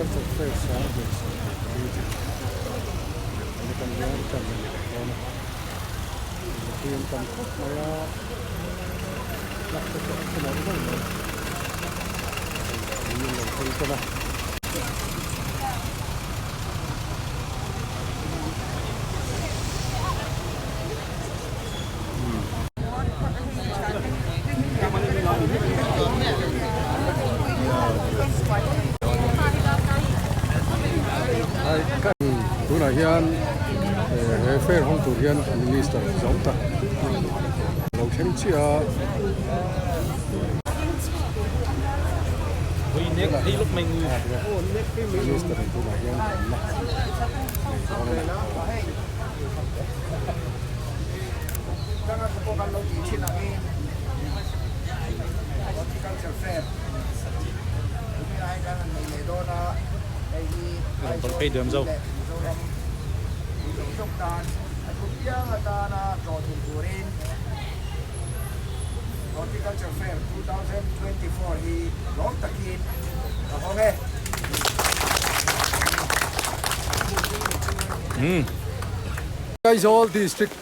Horticulture Fair sang hmel 14 chu an atang hian tan a ni leh dawn a, mipui an tam khawp mai a, tlak te pawh a tha nauh nauh mai, hei an lo hawi tan a. Tunah hian he fair hawng tur hian minister zawng tak a lo thleng chiah a. Minister in tunah hian hawnna nei dawn a ni. Aizawl District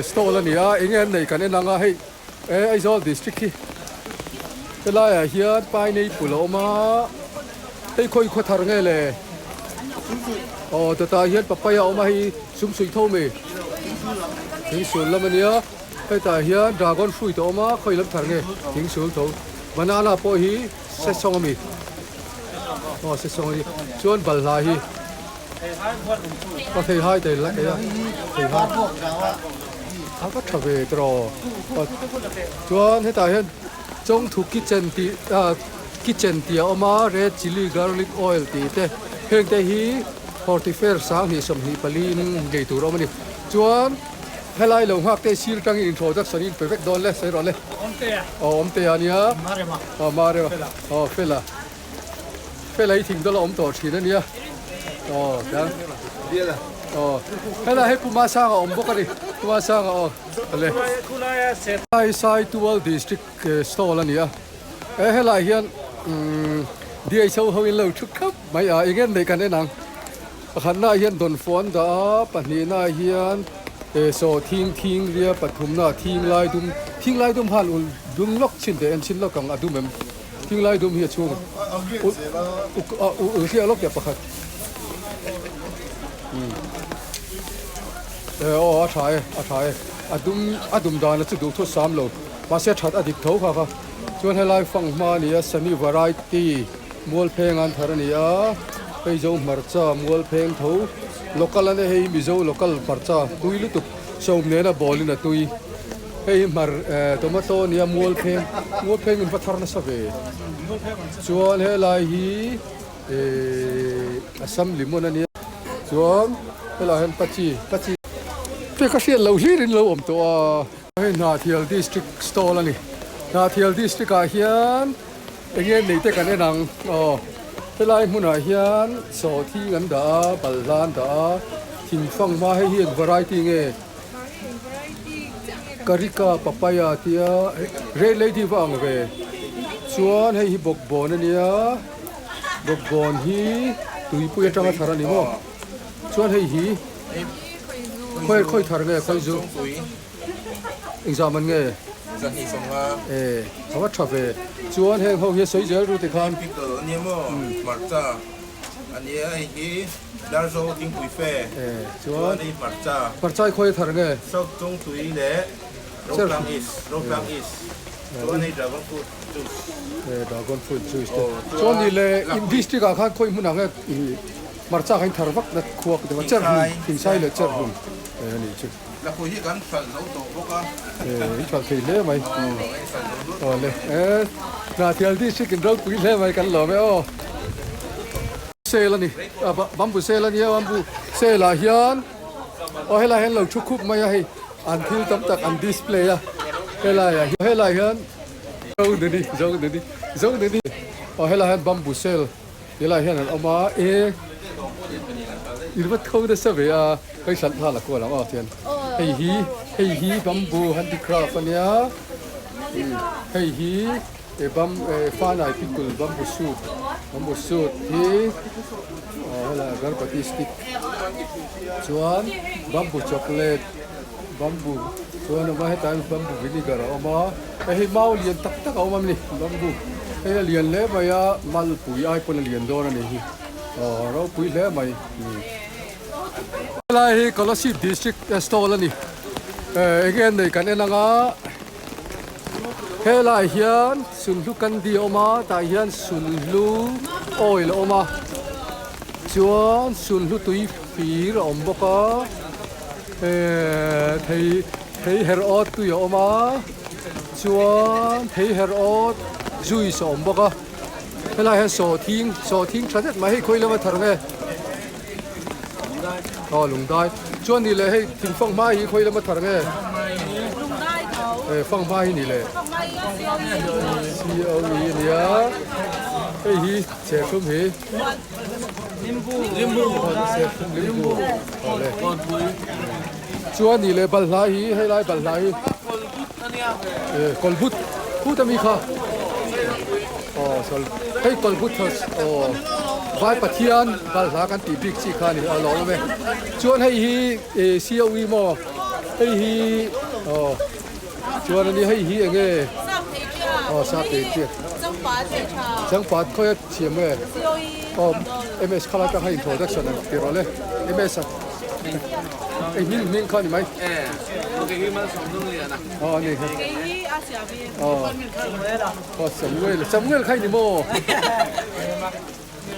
stall a ni a, eng em nei kan en ang a hei Aizawl District hi helaiah hian pineapple a awm a, hei khawi khaw thar nge le? Aw chutah hian papaya a awm a hei sumsuih tho mai thingsul lam a nia hetah hian dragon fruit a awm a khawi lam thar nge thingsul tho banana pawh hi sesawng a mi aw sesawng a ni chuan balhla hi. Ka thei hai thei la thei a thei hai a va tha ve tawh chuan hetah hian chawngthu kitchen tih ah kitchen tih a awm a red chilli garlic oil tih te heng te hi hortifer 2024 in ngei tur a awm a ni chuan helai lo nghak te sir tangin introduction in pe vek dawn le sawi rawh le aw awmtea ania aw marema aw fela. Fela hi thing dawla awm tawh thin a nia aw tiang aw helai hei Puma Sanga awm bawk a ni Puma Sanga aw le Sai Saitual district stall a ni a e helai hian umm DHO ho in lo thu khap mai a eng em nei kan en ang pakhatna ah hian dawnfawh an dah a pahnihna ah hian e saw thing thing ria pathumna thing lai dum thing lai dum han ul dum lawk chhin teh en chhin lawk ang a dum em. Thinglai dum hi a chhung ul hriah lawk teh pakhat. E aw a tha e a tha e a dum a dum dan a chu duh thut sam lo mahse a that a dik tho kha kha chuan helai fang hma a ni a sani variety mual pheng an thar a ni a hei zo hmarcha mual pheng tho local a nia hei mizo local hmarcha tui lutuk sawm nena ball in a tui. Hei hi hmar tomato a nia mual pheng mual pheng in va thar nasa ve chuan helai hi ehh assam limon a nia chuan helai hian pachi pachi te ka hriat loh hlir in lo awm tawh a. Hei Hnahthial district stall a ni Hnahthial district ah hian eng nge nei te kan en ang aw helai hmunah hian sawhthing an dah a balhla an dah a thingfang hma hei hi eng variety nge. Karika papaya tia red lady va ang ve chuan hei hi bawkbawn a nia bawkbawn hi tuipui atanga thar a ni maw chuan hei hi khawi khawi thar nge khawi zu engzah man nge e a va tha ve chuan heng ho hi a sawi zel ru tikhan A nia hei hi Darzo thingpui fe chuan hei hmarcha. Hmarcha hi khawi a thar nge? South Chungtui leh Rotlang East, Rotlang East chuan hei Dragon Fruit Juice. Dragon Fruit Juice te. Chuan ni le in district ah khan khawi hmun ah nge i hmarcha kha in thar vak na khuak deuh a Cherhlun, Thingsai leh Cherhlun a nih chu. Lakhuih hi kan hralh zo tawh bawk a. In hralh thei hle mai. Aw le Hnahthial district in ropui hle mai kan lawm e aw. Sale a ni bamboo sale a nia bamboo sale ah hian aw helai hian lo thu khup mai a hei an thil tam tak an display a helai ah helai hian Zonuni Zonuni Zonuni aw helai hian bamboo sale helai hian an awm a e in va tho nasa ve a. Hei hlat nghal a kual ang aw tian hei hi hei hi bamboo handicraft a nia hei hi. E bam e fanai pickle bamboo shoot bamboo shoot hi aw helai agarbati stick chuan bamboo chocolate bamboo chuan a awm a hetah hian bamboo vinegar a awm a hei hi mau lian tak tak a awm a ni bamboo hei a lian hle mai a malpui ai pawn a lian dawn a ni hi aw ropui hle mai. Helai hi Kolasib district stall a ni eng nge nei kan en ang a helai hian sunhlu candy a awm a tah hian sunhlu oil a awm a chuan sunhlu tui fir a awm bawk a ehh thei thei her awt tui a awm a chuan thei her awt juice a awm bawk a helai hian sawhthing sawhthing tha zet mai hei khawi lama thar nge. Aw lungdai chuan ni leh hei thingfang hma hi khawi lama thar nge e fang hma hi ni leh C O E nia hei hi serthlum hi limbu serthlum limbu awle chuan ni leh balhla hi hei lai balhla hi e kawlbut phut ami kha Aw sawl hei kawlhut thaw aw vai pathian balhla kan tih bik chi kha a ni a lawm awm e chuan hei hi ih C O E maw hei hi aw chuan ani hei hi eng nge aw sap thei chiah changpat khawi a thiam nge aw M S kha lai tang kha introduction ang ti rawh le M S a hei hming hming kha a ni mai aw a ni kha aw. Aw Samuel, Samuel kha i ni maw?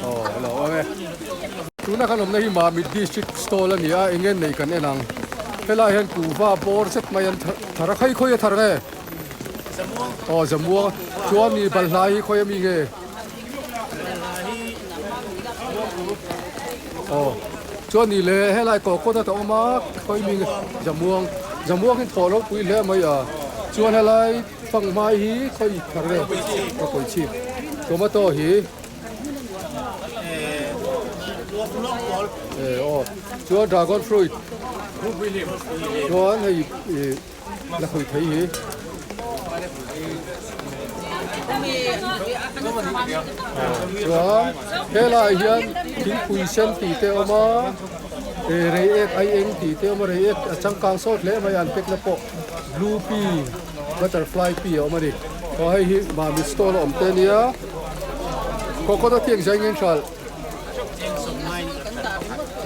Aw hello awm e. Tuna kan awmna hi Mamit District Stall a ni a, eng nge nei kan en ang. Helai hian kuhva bawr zet mai an thar a, khawi khawi a thar nge? Aw Zamuang, chuan mi balhla hi khawi ami nge? Aw chuan ni le helai kawkawt a ta awm a, khawi mi nge? Zamuang, Zamuang hi thawh ropui hle mai a, chuan helai. Fanghmai hi khawi thar nge ka kawi chhip tomato hi e aw chuan dragon fruit chuan hei ih la khawi thei hi chuan helaiah hian thingpui sen tih te a awm a eh reiek ai eng tih te a awm a reiek a changkang sawt hle mai a an pack na pawh blue pea butterfly pea a awm a ni aw hei hi mahni stall a awm te ania coconut hi engzai nge hral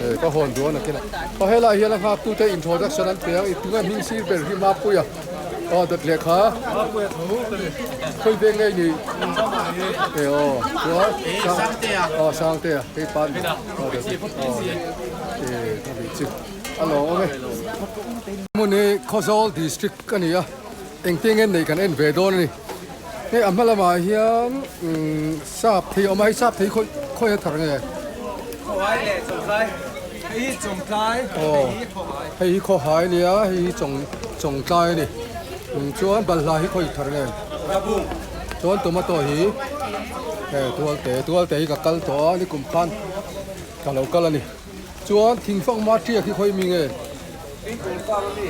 eh ka hawn duan a kila aw helaiah hian a nghak tute introduction an pe a tunge hming sir ber hi Mapuia aw dawt lehkha khawi veng nge ni eh aw chuan aw Sangtea hei pa aw dawt aw eh ka bih chu. A lo awm e. Hmun hi Khawzawl District a ni a, engtin nge nei kan en ve dawn a ni. Hei a hma lamah hian umm sap thei a awm a, hei sap thei khawi khawi a thar nge? Khawhai leh Chawngtlai, hei hi Chawngtlai, hei hi Khawhai. Hei hi Khawhai a ni a, hei hi Chawng Chawngtlai a ni. Umm chuan balhla hi khawi thar nge? Rabung. Chuan tomato hi he tualte tualte hi ka kal tawh a, nikum khan ka lo kal a ni. Chuan thingfang hma tiak hi khawi mi nge? Tuipawl farm a mi.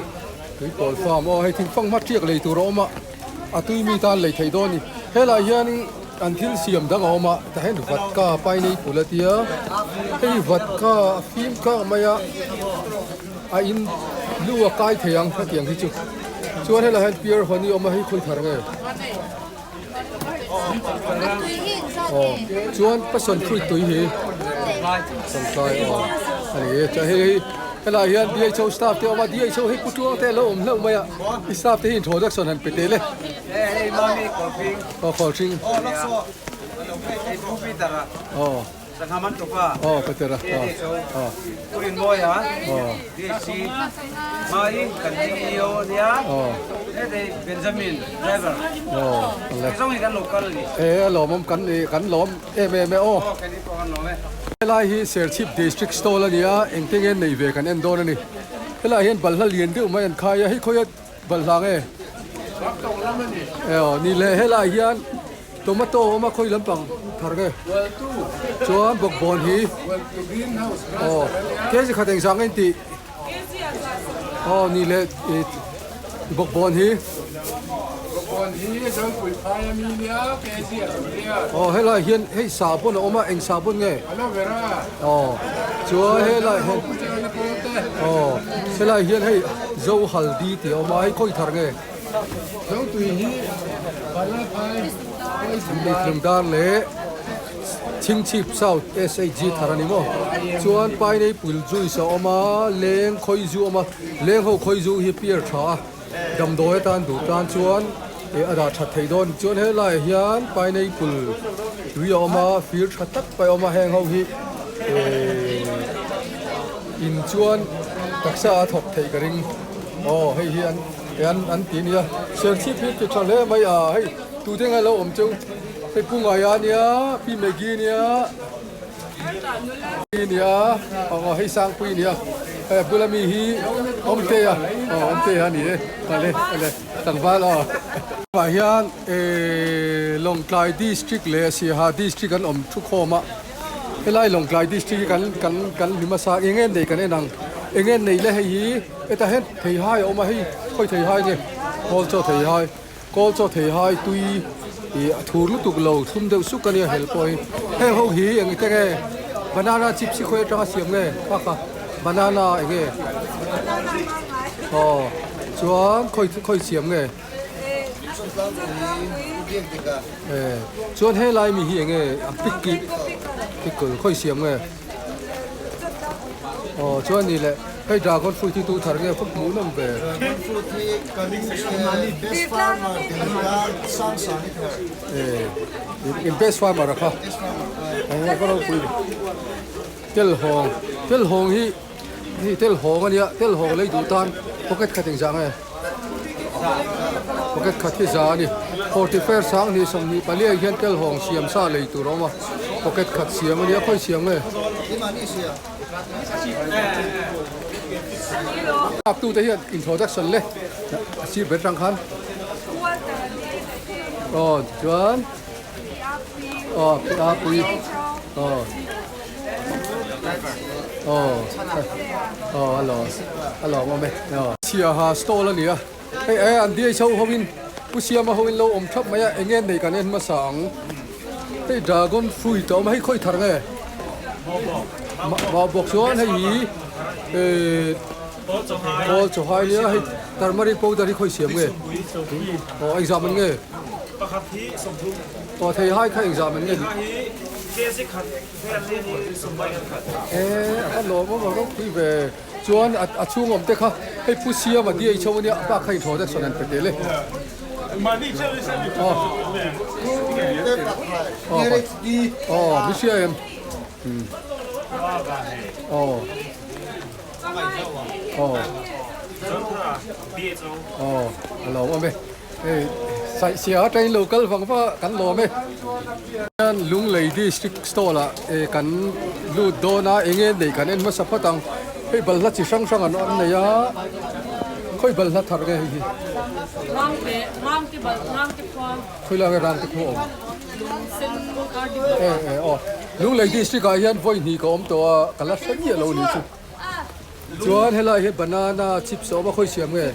Tuipawl farm aw hei thingfang hma tiak lei tur a awm a, a tui mi tan lei theih dawn a ni. Helai hian an thil siam dang a awm a, tah hian vatka pineapple a tia, hei vatka a fim kak mai a, a in lu a kai thei ang hetiang hi chu. Chuan helai hian pure honey a awm a, hei khawi thar nge? Aw chuan passion fruit tui hi sawmtlai aw a ni e chuan hei hei helaiah hian D_H_O staff te a awm a D_H_O hei pu tuang te a lo awm hlauh mai a i staff te hi introduction han pe teh le aw khawlhring aw. Sangha man tupa. Aw ka tir a. Aw. Turin mawi a. Aw. DHC. Mai kan DPO ania. Aw. Hete Benjamin driver. Aw. Ke zawng hi kan local ani. E a lawmawm kan ni kan lawm em em e aw. Aw kan ni pawh kan lawm e. Helai hi Serchhip District Stall a ni a, engte nge nei ve kan en dawn a ni. Helai hian balhla lian deuh mai an khai a, hei khawi a balhla nge? E aw ni le helai hian Tomato awm a khawi lampang thar nge chuan bawkbawn hi aw kg khat engzah nge intih aw ni leh ih bawkbawn hi. Aw helai hian hei sahbawn a awm a eng sahbawn nge? Aw chuan helai hian aw helai hian hei zo haldi tih a awm a hei khawi thar nge? Tlungdar leh Chhingchhip South SHG thar a ni maw? Chuan pineapple juice a awm a leng khawi zu a awm a leng ho khawi zu hi pier tha a. Damdawi atan duh tan chuan ih a dah that theih dawn chuan helaiah hian pineapple tui a awm a fir tha tak mai a awm a heng ho hi ehh in chuan taksa a thawk theih ka ring aw hei hi an an an ti ania serchhip hi ti tha hle mai a hei tute nge lo awm cheu hei pu ngaia ania pi maggie ania. Nia aw hei sangpui nia hei a bula mi hi awmtea aw awmtea a ni e ale ale tlangval aw ah hian ehh Lawngtlai district leh Siaha district an awm thu khawm a helai Lawngtlai district hi kan kan kan hlim hmasa eng nge nei kan en ang eng nge nei le hei hi hetah hian theihai a awm a hei khawi theihai nge kawl chaw theihai. Kawl chaw thei hai tui ih a thur lutuk lo thlum deuh suk a nia hel pawh hi heng ho hi eng te nge banana chips hi khawi atanga siam nge kha kha banana eng nge aw chuan khawi khawi siam nge eh chuan helai mi hi eng nge a pickle pickle khawi siam nge. Aw chuan ni le hei dragon fruit hi tu thar nge fawk hmuh nawm ve. Dragon fruit hi kan best farmer Delhi sang sang hi thar. Eh in best farmer a kha. Eng ka ropui ve. Tel hawng tel hawng hi hei tel hawng ania tel hawng lei duh tan pocket khat engzah nge pocket khat hi za ani 44 sanghnih 24 ah hian tel hawng siam sa lei tur a awm a pocket khat siam ania khawi siam nge Lak tute hian introduction le a sir ber tang khan aw chuan aw a pui aw aw aw a lawm a lawm awm e aw chhiaha stall a ni a hei e an diai chho ho in pu siama ho in lo awm thap mai a eng nge nei kan en hmasa ang hei dragon fruit a awm a hei khawi thar nge mau bawk chuan hei hi ehh kawl chaw hai nia hei turmeric powder hi khawi siam nge aw engzah man nge aw thei hai kha engzah man nge ehh a lawm awm ang ropui ve. Chuan a chhung awm te kha hei Pu Siama DHO ania a bak kha introduction an pe tel e. Aw mi hria em. Aw aw aw a lo awm e. Hei Saihsiah atangin lo kal vang vang a kan lawm e. Hian Lunglei District Stall ah eh kan lut dawn a eng nge nei kan en hmasa phawt ang. Hei balhla chi hrang hrang an awm nei a, khawi balhla thar nge hei hi? Khawi lai nge Rangte khua awm? Eh eh aw Lunglei District ah hian vawi hnih ka awm tawh a ka la hre miah lo ni chu. Chuan helai hi banana chips a awm a khawi siam nge?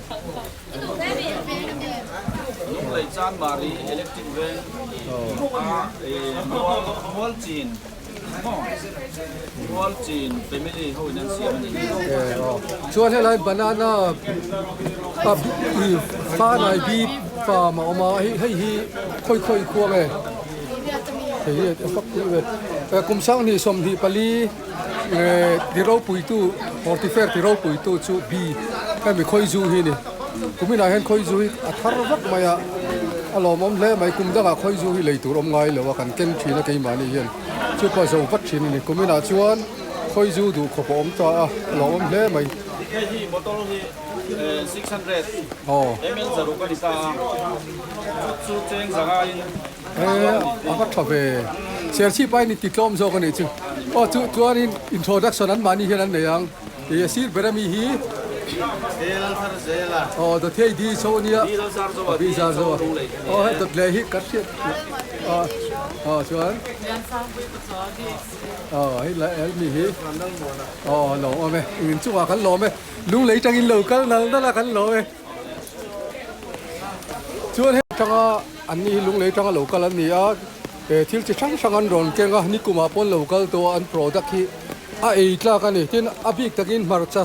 Lunglei Chanmari Electric Veng a Mualchin Mualchin family ho in an siam a ni. Chuan helai banana fanai bi farm a awm a hei hi khawi khawi khua nge hei hi a fak pui ve kum 20 24 Ti ropuitu, Hortifer ti ropuitu chu bi hemi khawizu hi a ni. Kuminah hian khawizu hi a thar vak mai a, a lawmawm hle mai. Kum dangah khawizu hi lei tur awm ngai lo a, kan keng thin a keimahni hian chu pawh zo vat thin a ni. Kuminah chuan khawizu duh khawp a awm ta a, a lawmawm hle mai. Hei hi motor hi 600 ml zaruk a ni ta a, chu chu cheng zangaiin A va tha ve. Serchhip aiin i ti tlawm zawk a nih chu. Aw chu chuanin introduction an mahni hian an nei ang. Ih a sir ber ami hi. Aw Dawthei di chho a nia. Bi zar zo a. Aw hei dawt leh hi ka hriat. Aw chuan. Aw hei la mi hi. Aw lawm awm e. In chungah kan lawm e. Lunglei tangin lo kal nal nal a kan lawm e. Chuan hei. tanga an ni hi lunglei tanga lo kal an ni a eh thil chi hrang hrang an rawn keng a nikumah pawn lo kal tawh a an product hi a ei tlak a ni tin a bik takin hmarcha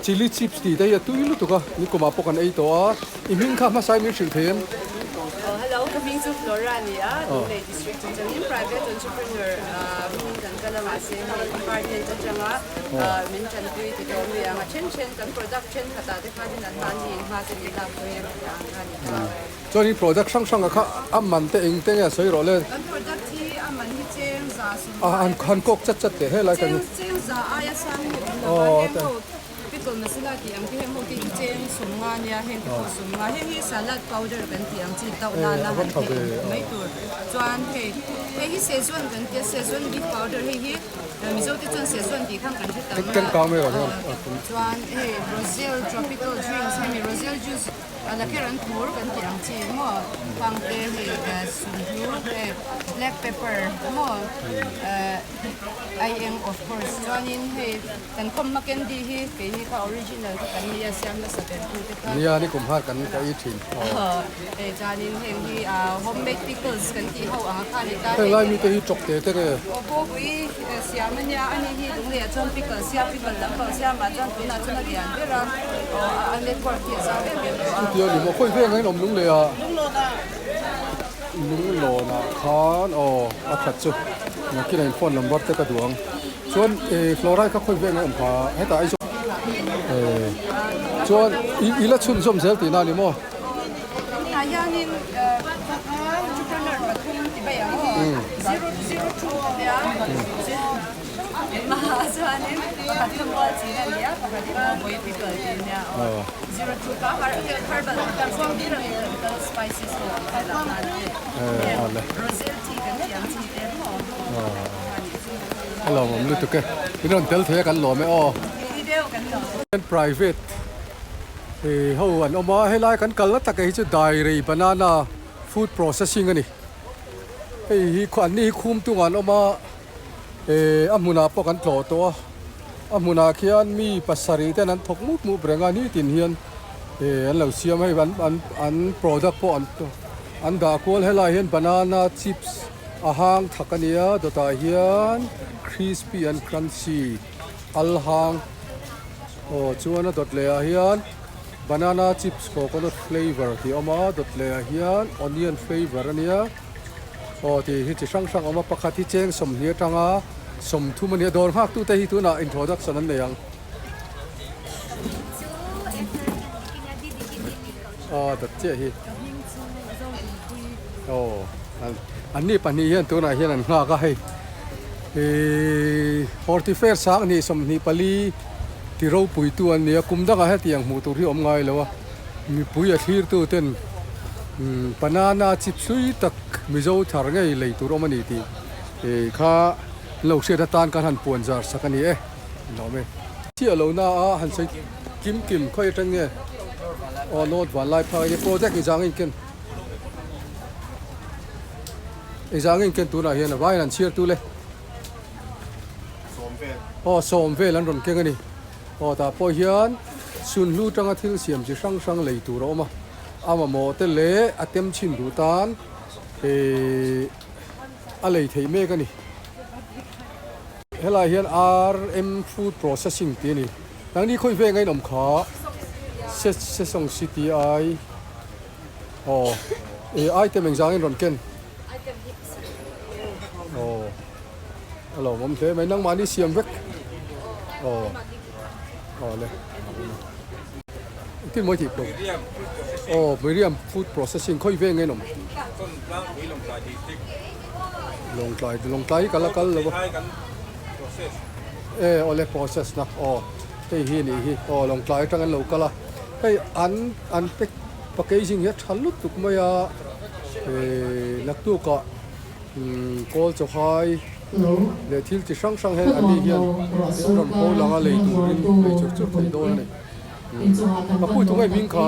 chilli chips tih te hi a tui lutuk a nikumah pawh kan ei tawh a i hming kha hmasa in min hrilh thei em? Aw hello ka hming chu Flora a ni a Lunglei district chungchangin private entrepreneur hming kan kal a mahse hei department atanga min tanpui ti tawh mai ang a then then kan product thenkhatah te khanin an mahni in hma te min lak pui em tih ang kha a ni ta. Chuan in product hrang hrang ah kha a man te eng te nge a sawi rawh le? Kan product hi a man hi cheng za sum A han han kawk chat chat teh helai kan Cheng cheng za aia sang hi awm lo a heng ho pickle masala tih ang te heng ho te hi cheng sum nga nia heng te pawh sum nga heng hi salad powder kan tih ang chi tauh nana han theh in mai tur chuan hei hei hi sezwan kan tia sezwan beef powder hei hi Mizo te chuan sezwan tih khan kan hre tam a chuan hei roselle tropical drinks hemi roselle juice Lakher an phur kan tih ang chi maw pangte hei sunhlu hei black pepper maw aieng of course chuanin hei kan khawmhma candy hi keini kha original kha kan nia siam nasa ber tu te kha nia ni kum har kan ka ei thin hei chuanin heng hi homemade pickles kan tih ho ang a kha ni ta heng lai mite hi chawk te te nge aw pawpui siam ania ani hi lunglei ah chuan pickle siam pickle lam pang siamah chuan tunah chuan a lian ber a aw a network hi a zau em em tawh a. Chutia ni maw khawi veng ain awm lunglei ah lunglawn ah khan aw a that chu nakin ah in phone number te ka duh ang chuan eh fluoride kha khawi veng a awm kha hetah Aizawl eh chuan i la chhunzawm zel tihna a ni maw. Tunah hianin entrepreneur pathum ti mai ang aw 002 a nia engmah chuanin pakhat hi mual chin a nia pakhat hi pawpui pickle tih a nia aw 02 kha herbal tropical spices ho ang kha dah nghal a ni roselle tea kan tih ang chi te maw a lawmawm lutuk e in rawn tel thei a kan lawm e aw private Hei ho an awm a, helai kan kalna tak hi chu Dairei banana food processing a ni. Hei hi an ni hi khum tungah an awm a, eh a hmunah pawh kan tlawh tawh a, a hmunah khian mi pasarih ten an thawk mup mup reng a, nitin hian eh an lo siam a, hei an an an product pawh an an dah kual helai hian banana chips a hang thak a nia dawtah hian crispy and crunchy al hang. Aw chuan a dawt leh ah hian banana chips coconut flavour tih a awm a dawt leh ah hian onion flavour a nia aw tih hi chi hrang hrang a awm a pakhat hi cheng sawmhnih atanga sawmthum a nia dawr nghak tute hi tunah introduction an nei ang aw dawt chiah hi aw an ni pahnih hian tunah hian an nghak a hei. Ihh Hortifair sang hnih 24 ti ropuitu an ni a, kum dangah hetiang hmuh tur hi awm ngai lo a, mipui a thlirtu ten banana chips hlui tak Mizo thar ngei lei tur awm a ni tih ih kha an lo hriat atan khan han puan zar sak a ni e, nuam e. Chiah lo na a han sawi kim kim khawi atang nge aw North Vanlaiphai hi project ni zang in ken. Engzah nge ken tunah hian a vaiin an chhiar tu le? Aw sawm vel an rawn keng a ni. Aw tah pawh hian sunhlu tanga thil siam chi hrang hrang lei tur a awm a, a mamawh te leh a tem chhin duh tan eh a lei theih mek a ni. Helai hian RM Food Processing tih a ni. Nangni khawi veng a inawm kha Sesawng City ai. Aw eh item engzang in rawn ken? Item hi pasarih. Aw a lawmawm hle mai nangmahni siam vek. Aw aw le engtin mawi tih pawh aw Miriam food processing khawi veng nge in awm? Lawngtlai Lawngtlai hi ka la kal lo a e aw le process na aw hei hi a nih hi aw Lawngtlai atang an lo kal a hei an an pack packaging hi a tha lutuk mai a eh naktukah umm kawl chawhai leh thil chi hrang hrang hi an ni hian an rawn haw lang a lei turin lei chur chur thei dawn a ni ka pui tunge hming kha.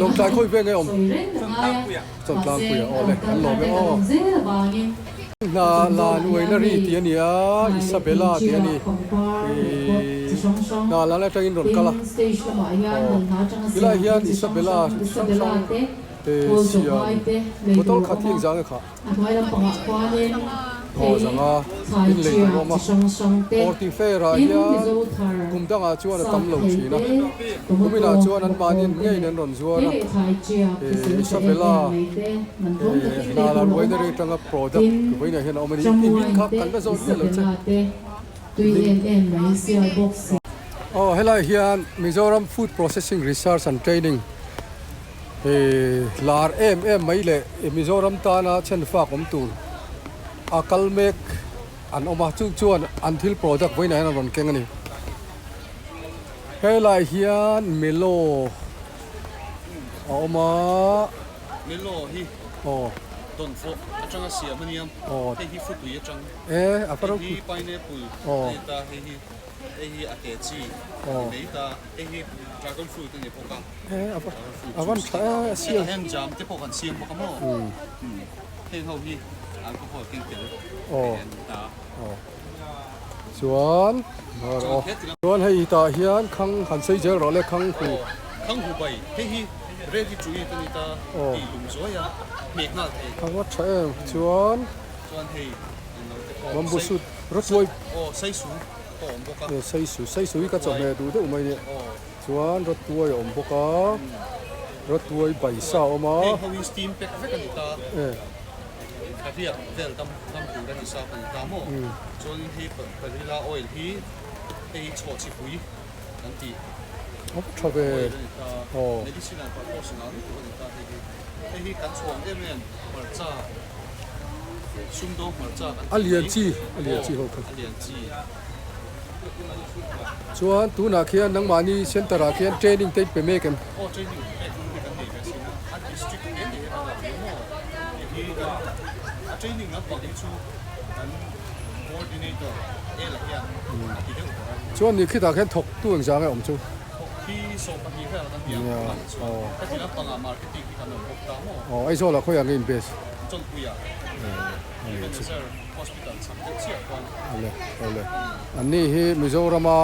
Lawngtlai khawi ve nge awm Chawngtlangpuia aw le an lawm e aw. Hna la nuaina ri tih a ni a Isabella tih a ni ih. Hna lan atangin rawn kal a. Aw tilai hian Isabella hrang hrang te siam bottle khat hi engzah nge khah? Aw zanga in lei tur awm a. Horti fair ah hian kum dangah chuan a tam lo thin a. Kuminah chuan an mahni ngeiin an rawn zuar a. Isabella Hnalan Winery atanga product vawiinah hian a awm a ni. I hming kha kan la zawt miah lo che. Aw helai hian Mizoram Food Processing Research and Training lar em em mai leh Mizoram tana chhenfak awm tur a kal mek an awm a, chu chuan an thil product vawiinah hian an rawn keng a ni. Helai hian Melo a awm a. Melo hi dawnfawh atanga siam a nia, hei hi futui atang. E a Hei hi pineapple a ni ta, hei hi hei hi a ke chi a ni mai ta, hei hi dragon fruit a ni bawk a, dragon fruit juice te hetah hian jam te pawh kan siam bawk a maw, heng ho hi alcohol keng tel thei an ni ta. Chuan chuan hei tah hian khang han sei zel rawh le khang hu. Khang hu bai hei hi ready to eat a ni ta tih lung zuai a hmeh nghal thei. Khang a tha em chuan. Chuan hei englo te pawh Bamboo shoot rawtuai aw saisu pawh a awm bawk a. Aw saisu saisu hi ka chawhmeh duh deuh mai nia. Chuan rawtuai a awm bawk a rawtuai baisa a awm a. Heng ho hi steam pack vek a ni ta. Ka riak vel dam dam tur a ni sa ka ni ta maw. Chuanin hei perilla oil hi hei chhawhchhi pui kan tih tha ve oil a ni ta. Medicinal purpose ngah lutuk a ni ta hei hi. Hei hi kan chhuang em em hmarcha sumdawng hmarcha kan tih mai. A lian chi a lian chi ho kha. A lian chi. Chuan tunah khian nangmahni center ah khian training te in pe mek em? Aw training pek hun hi kan nei ve sin a, a district te nei hi kan la ve maw? Hei hi kan a training lampang hi chu kan coordinator Ela hian a ti deuh ber a. Chuan ni khitah khian thawktu engzah nge awm chu? Thawk hi 12 vel kan ni a, tunah chuan heti lampangah marketing hi kan awm bawk ta maw? Aw Aizawl ah khawiah nge in base? Chawnpuiah Ebenezer Hospital chhak deuh chiah khuan. Awle awle anni hi Mizorama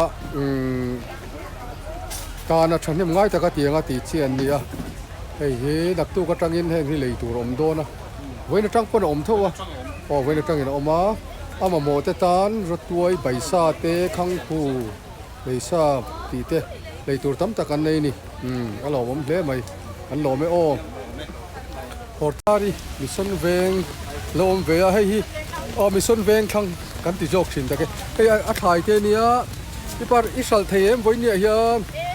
tana thahnem ngai taka tianga tih chi an ni a, hei hi naktuk atangin heng hi lei tur a awm dawn a, vawiin atang pawn a awm tho a, aw vawiin atangin a awm a, a mamawh te tan rawtuai baisa te khanghu. Leisa tih te lei tur tam tak an nei a ni. Umm a lawmawm hle mai. An lawm e aw. Hortari Mission Veng lo awm ve a, hei hi aw Mission Veng thlang kan ti zawk thin tak e. Hei a thlai te nia i par i hralh thei em vawiin ah hian. E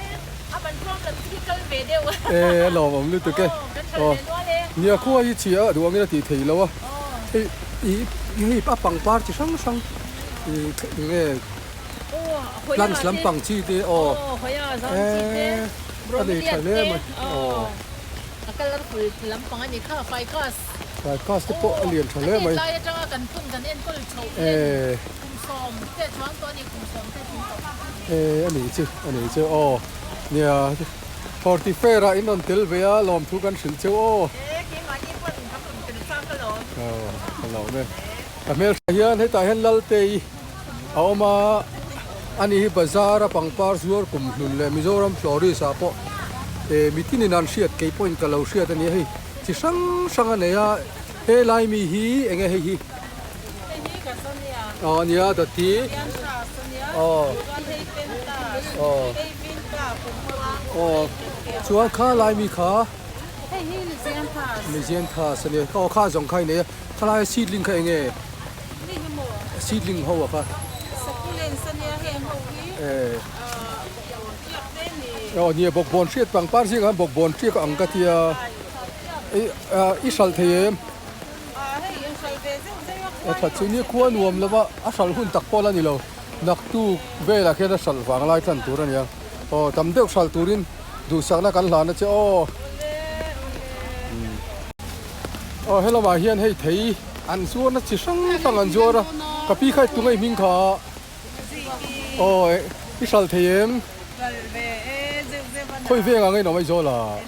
a ban problem te hi kal ve deuh a. E a lawmawm lutuk e. Aw kan hralh ve nual e. Nia khua hi chhia a duh angin a tih thei lo a. Hei i hei a pangpar chi hrang hrang i eng nge. Plants lampang chi te aw eee a nei tha hle mai aw Ficus te pawh a lian tha hle mai eee eee a nih chu a nih chu aw nia Horti fair ah in rawn tel ve a lawmthu kan hrilh cheu aw aw ka lawm e ka hmeltha hian hetah hian Laltei. A awm a, ani hi bazar a pangpar zuar kum hlun leh Mizoram florist ah pawh eh mitin in an hriat kei pawhin ka lo hriat a ni a hei chi hrang hrang a nei a he lai mi hi eng nge hei hi aw ania dawt hi aw aw aw chuan kha lai mi kha Lisianthus a nia aw kha zawng kha i nei a khalai seedling kha eng nge. Seedling ho a kha. Aw nia bawkbawn hriat pangpar zingah hian bawkbawn hriak a ang ka tia i hralh thei em? A that chu nia khua nuam lova a hralh hun tak pawh la ni lo naktuk velah khian a hralh vang lai tan tur a nia aw tam deuh hralh turin duhsakna kan hlan a che aw. Aw helamah hian hei thei an zuarna chi hrang hrang an zuar a ka pi kha tunge i hming kha aw i hral thei em khawi vengah nge in awm Aizawl ah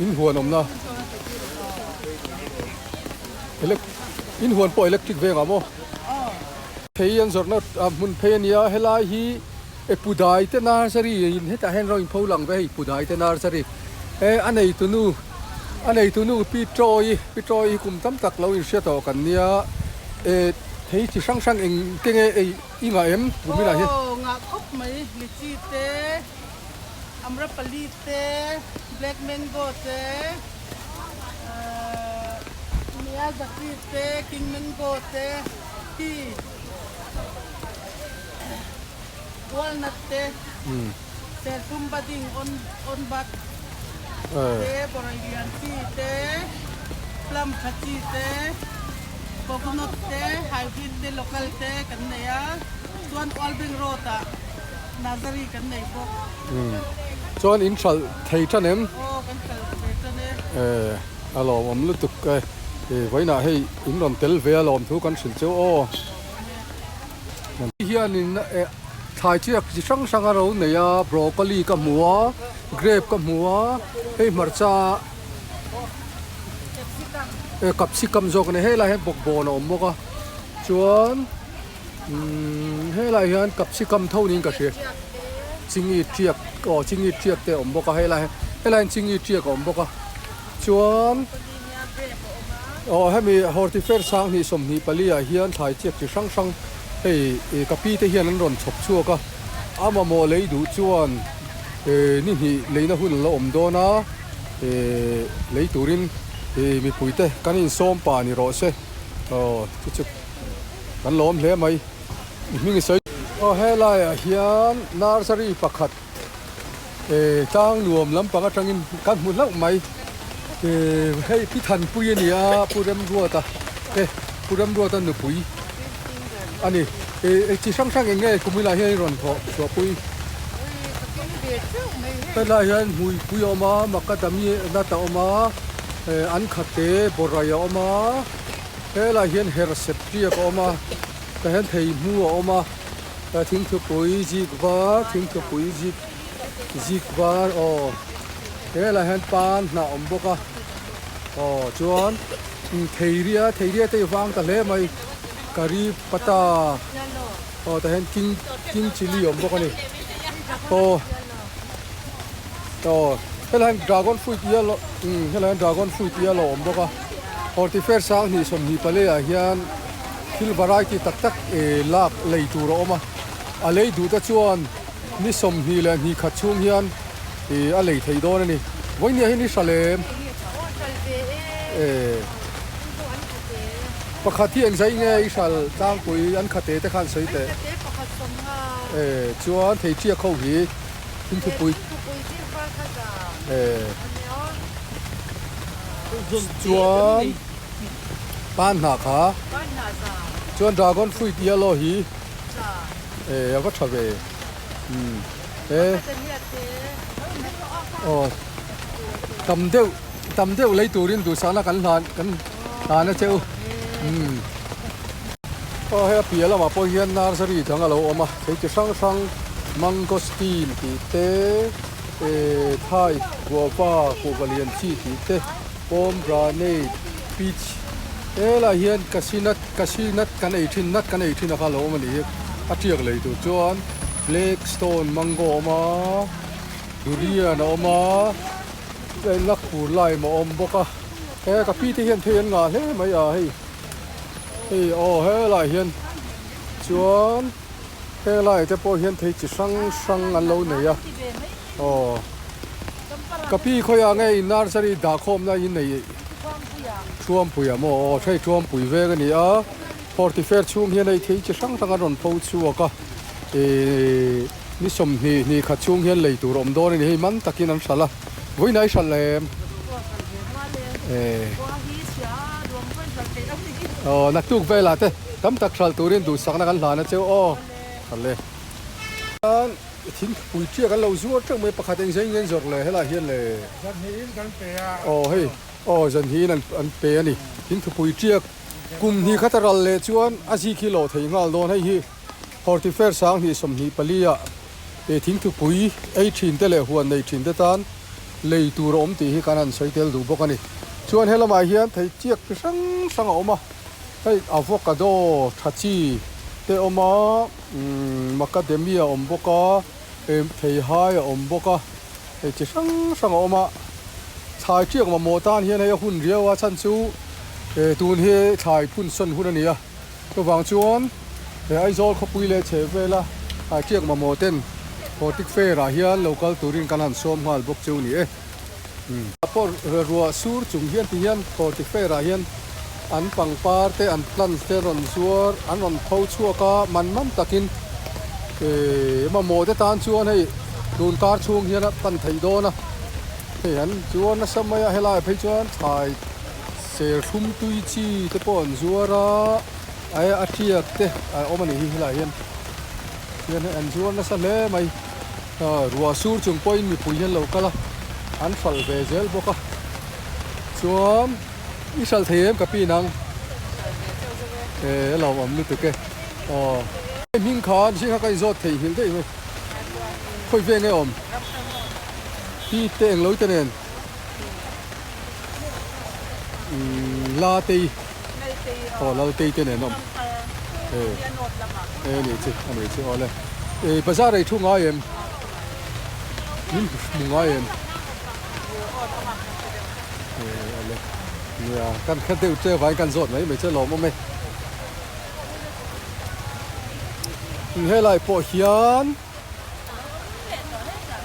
in huan awmna in huan pawh electric vengah maw thei an zawrhna hmun phei a nia helai hi. E Pudai te nursery in hetah hian rawng in pho lang ve hei Pudai te nursery e a neitu nu a neitu nu Pi Chawi Pi Chawi hi kum tam tak lo inhria tawh kan nia e thei chi hrang hrang eng te nge ei i ngah em kuminah hian. Aw ngah khawp mai lichi te amrapali te black mango te ahh miyazaki te king mango te hi. Walnut te, serthlum budding on bud te, bawrei lian chi te, plum tha chi te, coconut te, hybrid te, local te kan nei a, chuan Oilbank Road ah nursery kan nei bawk. Chuan in hralh thei tan em? Aw kan hralh ve tan e. A lawmawm lutuk e. Vawiinah hei in rawn tel ve a lawm thu kan hrilh cheu aw. Hianin thlai chiak chi hrang hrang a ro nei a, broccoli ka hmu a, grape ka hmu a, hei hmarcha capsicum zawk a ni helai hian bawkbawn a awm bawk a chuan umm helai hian capsicum tho niin ka hria chingi tiak aw chingi tiak te a awm bawk a helai hian helai hian chingi tiak a awm bawk a chuan. Aw hemi Hortifair sanghnih 24 ah hian thlai chiak chi hrang hrang hei ih ka pi te hian an rawn chhawp chhuak a, a mamawh lei duh chuan ih ni hnih leina hun a lo awm dawn a, ih lei turin ih mipui te kan insawm pah ni rawh se aw chu chu kan lawm hle mai i hming i sawi. Aw helaiah hian nursery pakhat. Eh tlang nuam lampang atangin kan hmu hlauh mai eh hei Pi Thanpui a ni a Pu Remruata eh Pu Remruata nupui a ni eh chi hrang hrang eng nge kumil ah hian i rawn thawh chhuahpui helai hian hmuipui a awm a macadamia nut a awm a eh an khate bawrhraih a awm a helai hian herhsep tiak a awm a tah hian theihmu a awm a. Thingthupui zik var thingthupui zik zik var aw helaiah hian pan hnah a awm bawk a aw chuan theiria theiria te hi vang ta hle mai curry pata aw tah hian king king chilli a awm bawk a ni aw aw helaiah hian dragon fruit yellow umm helaiah hian dragon fruit yellow a awm bawk a hortifer sanghnih 24 ah hian. Thil variety tak tak lak lei tur a awm a, a lei duh te chuan ni 21 chhung hian a lei thei dawn a ni. Vawinia hi ni hra lem pakhat hi engzai nge i hral tlangpui an khate te khan sawi teh chuan thei chiak ho hi thingthupui chuan. Pan hnah kha chuan dragon fruit yellow hi eh a va tha ve umm he aw tam deuh tam deuh lei turin duhsakna kan hlan kan hlan a che u umm aw hei a piah lamah pawh hian nursery dang a lo awm a thei chi hrang hrang mangosteen tih te eh thai guava kuhva lian chi tih te. Pomegranate, peach helaiah hian cashew nut cashew nut kan ei thin nut kan ei thin a kha lo awm a nih hi a tiak lei tur chuan black stone mango a awm a durian a awm a nagpur lime a awm bawk a he ka pi te hian thei an ngah hle mai a hei hei aw helaiah hian chuan helaiah te pawh hian thei chi hrang hrang an lo nei a aw. Ka pi khawiah nge in nursery dah khawmna in nei Thuampuia maw aw hei Thuampui veng a ni a Horti fair chhung hian hei thei chi hrang hrang an rawn pho chhuak a ihh ni 20 hnih khat chhung hian lei tur a awm dawn a ni hei man takin an hralh a vawiin ah i hralh em eh aw naktuk velah te tam tak hralh turin duhsakna kan hlan a cheu aw hralh e. Thingpui chiah kan lo zuar teuh mai pakhat eng zeng ngen zawrh le helaiah hian le Zanhnihin kan pe a. Aw hei aw zanhnihin an an pe a ni. Thingthupui chiak kum hnih khat a ral leh chuan a zik hi lawh thei nghal dawn hei hi Hortifair 2024 ah eh thingthupui ei thin te leh huan nei thin te tan lei tur a awm tih hi kan han sawi tel duh bawk a ni. Chuan helamah hian thei chiak chi hrang hrang a awm a hei avocado tha chi. te a awm a umm macadamia a awm bawk a theihai a awm bawk a hei chi hrang hrang a awm a thlai tiak mamawh tan hian hei a hun riau a chhan chu tun hi thlai phun sawn hun a ni a chuvang chuan he Aizawl khawpui leh chheh vela thlai tiak mamawh ten Hortic Fair ah hian lo kal turin kan han sawm nghal bawk chu a ni e. Pawh ruah sur chung hian ti hian Hortic Fair ah hian an pangpar te an plants te rawn zuar an rawn pho chhuak a man man takin mamawh te tan chuan hei tun kar chhung hian a pan theih dawn a hei an zuar nasa mai a helai ah phei chuan thlai serthlum tui chi te pawh an zuar a a tiak te a awm a nih hi helai hian hian hei an zuar nasa hle mai ruah sur chung pawhin mipui hian lo kal a an hralh ve zel bawk a chuan. I hralh thei em ka pi nang? E a lo awm lutuk e. Aw. Hming kha mihring kha ka inzawt thei nghilh daih mai. Khawi ve nge awm? Hi te englo te nen. Umm la tei. Aw lal tei te nen awm. E. E ni chi a ni chi aw le. E bazar ei thu ngai em? Min hmu ngai em? Nia kan khat deuh che vangin kan zawt mai mai che lawm awm e. Helai pawh hian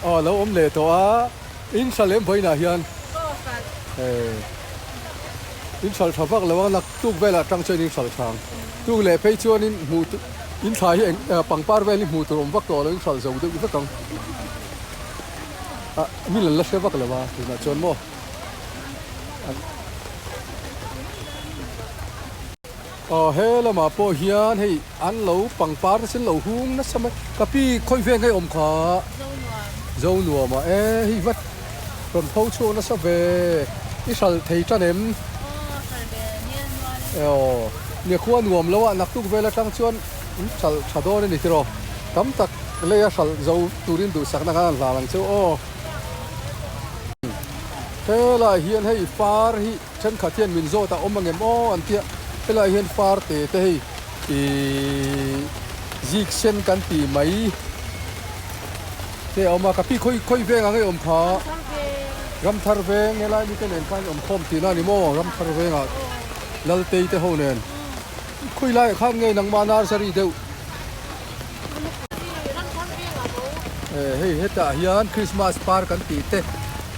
aw lo awm leh tawh a in hra lem vawiinah hian in hral tha vak lo a naktuk velah tang chuan in hral tha ang tuk leh phei chuanin hmuh in thlai hi pangpar vel hi hmuh tur awm vak tawh lo in hral zo deuh vek ang. Ah min an la hre vak lo a tunah chuan maw aw he lamah pawh hian hei an lo pangpar te chu an lo hung nasa mai ka pi khawi veng nge awm kha Zonuam ah e hei vat rawn pho chhuak nasa ve i hral thei tan em aw nia khua nuam lo a naktuk vel atang chuan in hral tha dawn a ni tiraw tam tak. Lei a hralh zo turin duhsakna khan an hlan ang chu aw. Helai hian hei far hi thenkhat hian min zawt a awm angem aw an tia helai hian far te te hei ihh zik sen kan tih mai te a awm a ka pi khawi khawi veng ang ei awm kha Ramthar veng helai mite nen khan awm khawm tihna a ni maw Ramthar vengah Laltei te ho nen khawi laiah khan nge nangmah nursery deuh. Hei hetah hian Christmas par kan tih te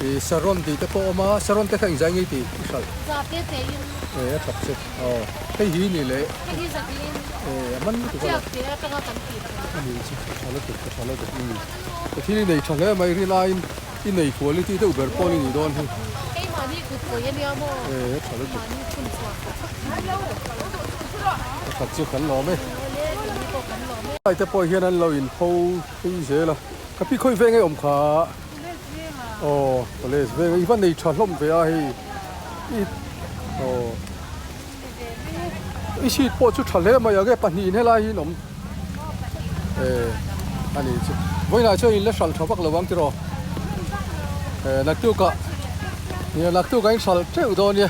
ih saron tih te pawh a awm a saron te kha engzai ngei tih i hralh eh a that che aw hei hi ni leh eh a man lutuk a a ni chu a tha lutuk a tha lutuk umm ka thil i nei tha hle mai rin aiin i nei quality deuh ber pawh ni nih dawn hi eh a tha lutuk a that chu kan lawm e. Lai te pawh hian an lo in pho phei zel a ka pi khawi veng ei awm kha aw college veng i va nei tha hlawm ve a hei i aw i seat pawh chu tha hle mai ang e pahnih helai hi an awm eh a ni chu vawiinah chuan in la hralh tha vak lo ang tiraw eh naktukah nia naktukah in hralh teuh dawn nia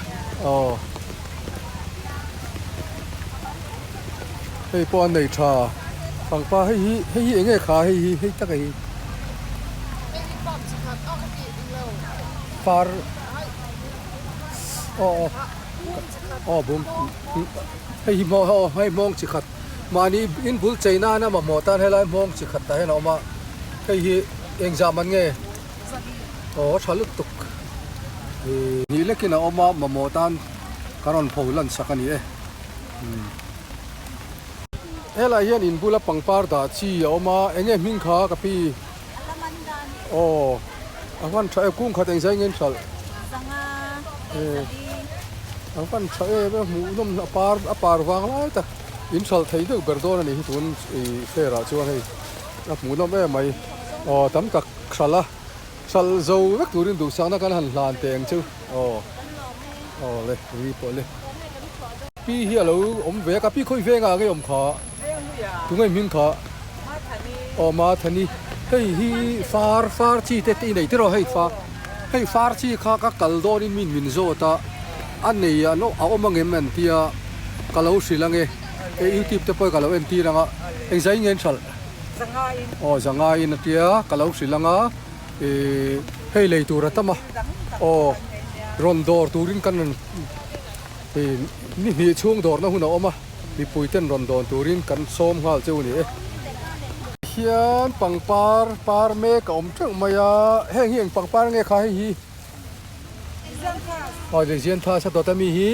aw. Hei pawh an nei tha pangpa hei hi hei hi enge kha hei hi hei tak a hi par aw aw aw bung hei hi hmawng aw hei hmawng chi khat mahni in bul chei nana mamawh tan helai hmawng chi khat tah hian a awm a hei hi eng zah man nge aw a tha lutuk ih hnih lekin a awm a mamawh tan ka rawn pho lan sak a ni e. Helai hian in bula pangpar dah chi a awm a, enge hming kha ka pi? Aw, a van tha em, kung khat engzai nge in hralh? A van tha em a, hmuh nawm a par a par vang lai tak in hralh thei deuh ber dawn a nih hi tun ih fair ah chuan hei a hmuh nawm em mai, aw tam tak hralh a, hralh zo vek turin duhsakna kan han hlan teh ang chu, aw aw le ri pawh le. Pi hi a lo awm ve a, ka pi khawi vengah ngei awm kha? Tunge hming kha? Aw Mathani, hei hi far far chi te i nei tiraw hei far hei far chi kha ka kal dawnin min min zawt a, a nei a a awm angem an tia ka lo hrilh ange. Youtube te pawh hi ka lo entir ang a, engzai nge an hralh? Aw zanga in a tia ka lo hrilh ang a, ih hei lei tur a tam a, aw rawn dawr turin kan rawn ih ni hnih chhung dawrna hun a awm a, mipui ten rawn dawn turin kan sawm nghal cheu a ni e. Hian pangpar par mek a awm teuh mai a, heng hi eng pangpar nge kha hei hi? Aw zian tha sa dawt ami hi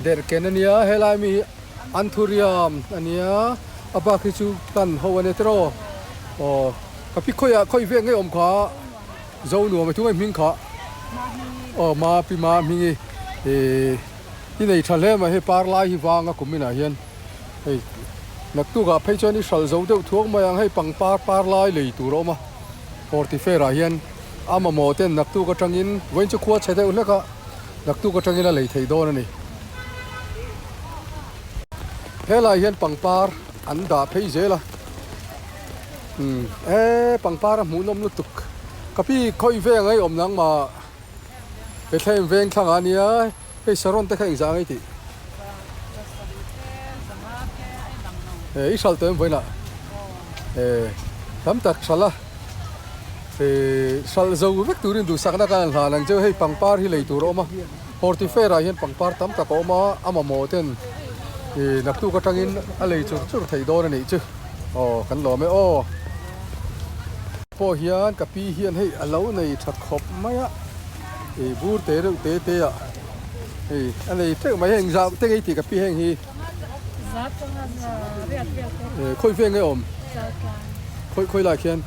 derhken ania helai mi hi anthurium ania a bak hi chu plant ho ania tiraw aw ka pi khawiah khawi vek ngei awm kha zo nuam a thunga hming kha aw ma pi ma hming hi ihh i nei tha hle mai hei par lai hi vanga kum inah hian hei naktukah phei chuan i hralh zo deuh thuak mai ang hei pangpar par lai lei tur a awm a hortifair ah hian. A mamawh ten naktuk atangin vawiin chu khua chhe deuh hlek a, naktuk atangin a lei thei dawn a ni. Helai hian pangpar an dah phei zel a, umm e pangpar a hmuhnawm lutuk. Ka pi khawi veng a i awm nang mah Bethlehem veng thlangah a nia, hei saron te kha engzah ang i tih? E i hralh tawh em vawiinah? E tam tak hralh a. Hralh zo vek turin duhsakna kan han hlan ang che hei pangpar hi lei tur a awm a horti fair ah hian pangpar tam tak a awm a a mamawh ten ih naktuk atangin a lei chur chur theih dawn a nih chu aw kan lawm e aw pawh hian ka pi hian hei a lo nei tha khawp mai a ih bur te reuh te te ah hei a nei teuh mai heng zau te ngei tih ka pi heng hi. Khawi veng nge awm? Khawi khawi lai khian?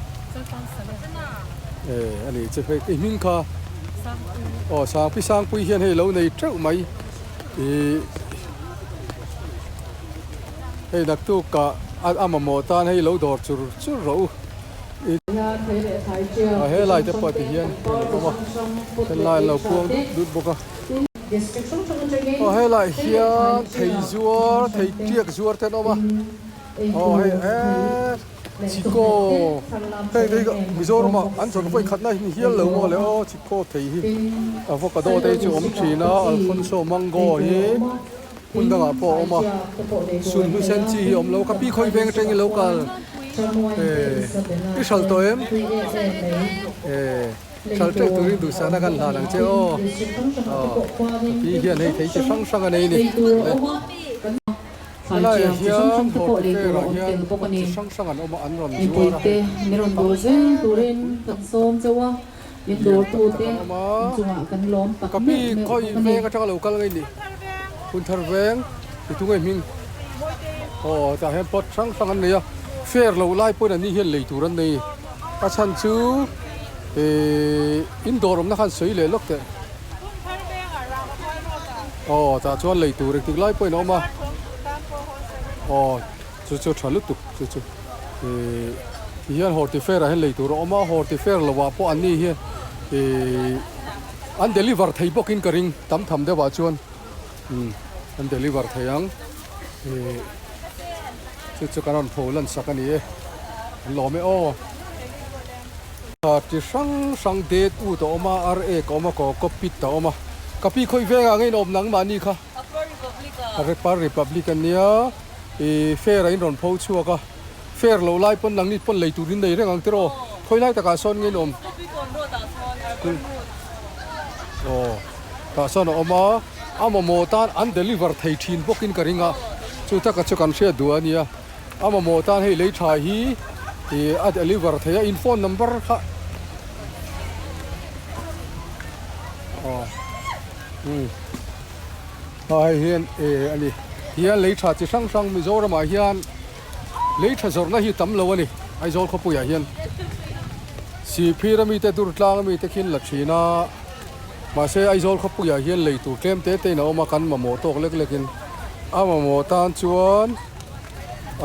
Eh a ni che hei i hming kha aw Sangpui Sangpui hian hei lo nei teuh mai ih hei naktuk ah a mamawh tan hei lo dawr chur chur rawh u a helai te pawh tihian a rawn awm a helai an lo puang dut dut bawk a. Aw helai hian thei zuar thei tiak zuar te an awm a aw hei eee chiko heng te hi Mizoram ah an zawrh vawi khatna hi ni hial lo maw le aw chiko thei hi avocado te hi chu awm thin a alfonso mango hi hmun dangah pawh a awm a sunhlu sen chi hi a awm lo ka pi khawi veng atangin lo kal eee i hralh tawh em eee. Hralh teuh turin duhsakna kan hlan ang che aw. Aw, pi hian hei thei chi hrang hrang a nei a ni. Helaiah hian horti fair ah hian pot chi hrang hrang an awm a, an rawn zuar a hei. Lian tak tak an awm a. Ka pi khawi veng atanga lo kal ngei ni. Hunthar veng ti tu ngei hming. Aw, tah hian pot hrang hrang an nei a, fair loh lai pawhin an ni hian lei tur an nei. A chhan chu ihh in dawr awmna khan sawi leh lawk teh. Aw tah chuan lei tur engtik lai pawhin a awm a. Aw chu chu tha lutuk chu chu ihh ti hian horti fair ah hian lei tur a awm a horti fair lo ah pawh an ni hian ihh an deliver thei bawkin ka ring tam tham deuh ah chuan umm an deliver thei ang ihh. Chu chu kan rawn pho lan sak a ni e, an lawm e aw. Ti hrang hrang det ut a awm a, ar ek a awm a, coco pit a awm a. Ka pi khawi vengah nge in awm nang mahni kha? Upper Republic a nia, i fair ah in rawn pho chhuak a, fair loh lai pawn nangni pawn lei tur in nei reng ang tiraw? Khawi lai takah sawn nge in awm? Aw, tah sawn a awm a. A mamawh tan an deliver thei thin bawkin ka ring a, chu taka chu kan hriat duh a nia. A mamawh tan hei lei tha hi ih a deliver thei a, in phone number kha aw umm a hei hian eh a ni hian lei tha chi hrang hrang Mizoramah hian lei tha zawrhna hi tam lo a ni Aizawl khawpuiah hian Sihphir ami te Durtlang ami te khi an la thin a. Mahse Aizawl khawpuiah hian lei tur tlem te te in a awm a, kan mamawh tawk lek lek in a mamawh tan chuan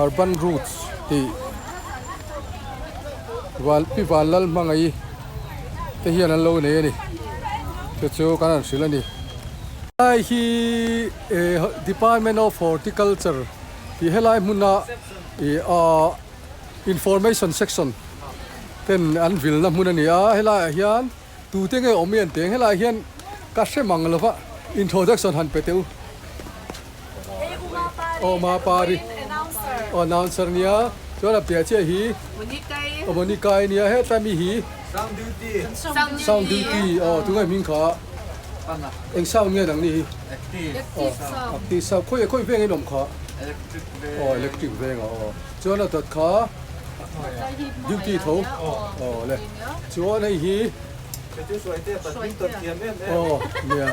Urban Roots tih van pi van lal hmangaih te hian an lo nei a ni chu chu kan han hrilh a ni. Helai hi eh Department of Horticulture tih helai hmuna ih ah Information section ten an vilna hmun a ni a, helaiah hian. Tute nge awm i an teng helaiah hian ka hre mang lo va introduction han pe teh u. Aw Mapari. Aw announcer nia. Chuan a piah chiah hi Aw Monica i nia hetlai mi hi Sound duty. Sound duty aw tunge hming kha eng sound nge nang ni hi Active. Aw active sound khawi khawi veng in awm kha Aw electric veng ah aw chuan a dawt kha duty tho aw le chuan hei hi Aw nia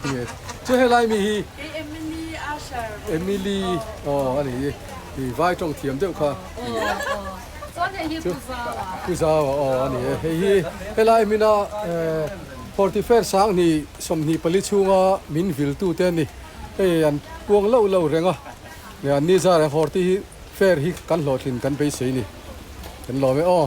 nia chu helai mi hi Emily aw a ni hi i vai tawng thiam deuh kha chu Pu Zau aw a ni e hei hi helai hmina Fortifer sanghnih 24 chhunga min vil tu te a ni hei an puang loh loh reng a an ni zar an Horti hi fair hi kan hlawhtlin kan beisei a ni kan lawm e aw.